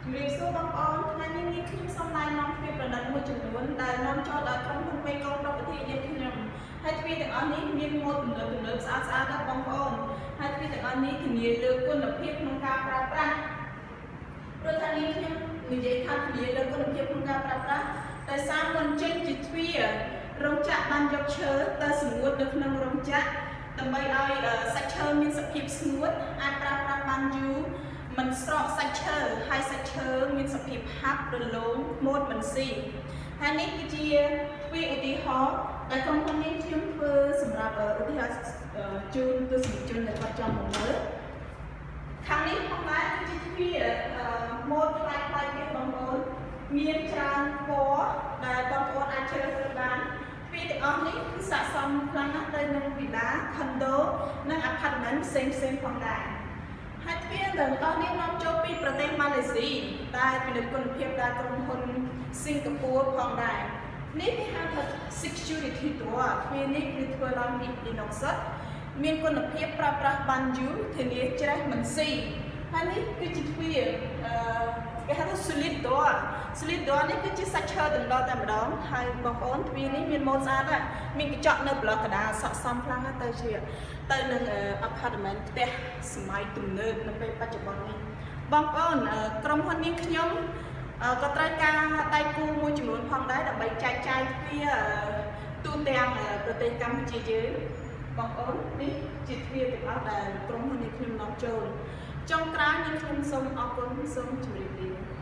ជំរាបសួរបងប្អូនថ្ងៃនេះនាងខ្ញុំសូមណែនាំទ្វារប្រណិតមួយចំនួនដែលនាំចូលដោយក្រុមហ៊ុនមេកុង Property នាងខ្ញុំហើយទ្វារទាំងអស់នេះមានម៉ូដទំនើបទំនើបស្អាតស្អាតណាស់បងប្អូនហើយទ្វារទាំងអស់នេះធានាលើគុណភាពក្នុងការប្រើប្រាស់ព្រោះថានាងខ្ញុំនិយាយថាធានាលើគុណភាពក្នុងការប្រើប្រាស់ដោយសារមុនចេញជាទ្វាររោងចក្របានយកឈើទៅសម្ងួតនៅក្នុងរោងចក្រដើម្បីឲ្យសាច់ឈើមានសភាពស្ងួតអាចប្រើប្រាស់បានយូរមិនស្រកសាច់ឈើហើយសាច់ឈើមានសភាពហាប់រលោងម៉ូតមិនស៊ីហើយនេះគឺជាទ្វារឧទាហរណ៍ដែលក្រុមហ៊ុននេះខ្ញុំធ្វើសម្រាប់ឧទាហរណ៍ជូនទស្សនិកជនដែលគាត់ចង់មកមើលខាងនេះផងដែរគឺជាទ្វារម៉ូតប្លែកៗទៀតបងប្អូនមានច្រើនពណ៌ដែលបងប្អូនអាចជ្រើសរើសបានទ្វារទាំងអស់នេះគឺស័ក្តិសមខ្លាំងណាស់ទៅនឹងវិឡា ខុនដូ និងអាផាតមិនផ្សេងផ្សេងៗផងដែរហើយទ្វារទាំងអស់នេះនាំចូលពីប្រទេសម៉ាឡេស៊ីដែលពិនិត្យគុណភាពដោយក្រុមហ៊ុនសិង្ហបុរីផងដែរនេះគេហៅថា security door ទ្វារនេះគឺធ្វើឡើងពី inox មានគុណភាពប្រើប្រាស់បានយូរធានាច្រេះមិនស៊ីហើយនេះគឺជាទ្វារអឺគេហៅថា solid door. Solid door នេះគឺជាសាច់ឈើទាំងដល់តែម្ដងហើយបងប្អូនទ្វារនេះមានម៉ូដស្អាតដែរមានកញ្ចក់នៅប្លុកកដាស័ក្តិសមខ្លាំងណាស់ទៅជាទៅនឹង apartment ផ្ទះសម័យទំនើបនៅពេលបច្ចុប្បន្ននេះបងប្អូនក្រុមហ៊ុននេះខ្ញុំក៏ត្រូវការដៃគូមួយចំនួនផងដែរដើម្បីចែកចាយទ្វារទូទាំងប្រទេសកម្ពុជាយើងបងប្អូននេះជាទ្វារទាំងអស់ដែលក្រុមហ៊ុននេះខ្ញុំនាំចូលចុងក្រោយនេះខ្ញុំសូមអរគុណសូមជម្រាបលា។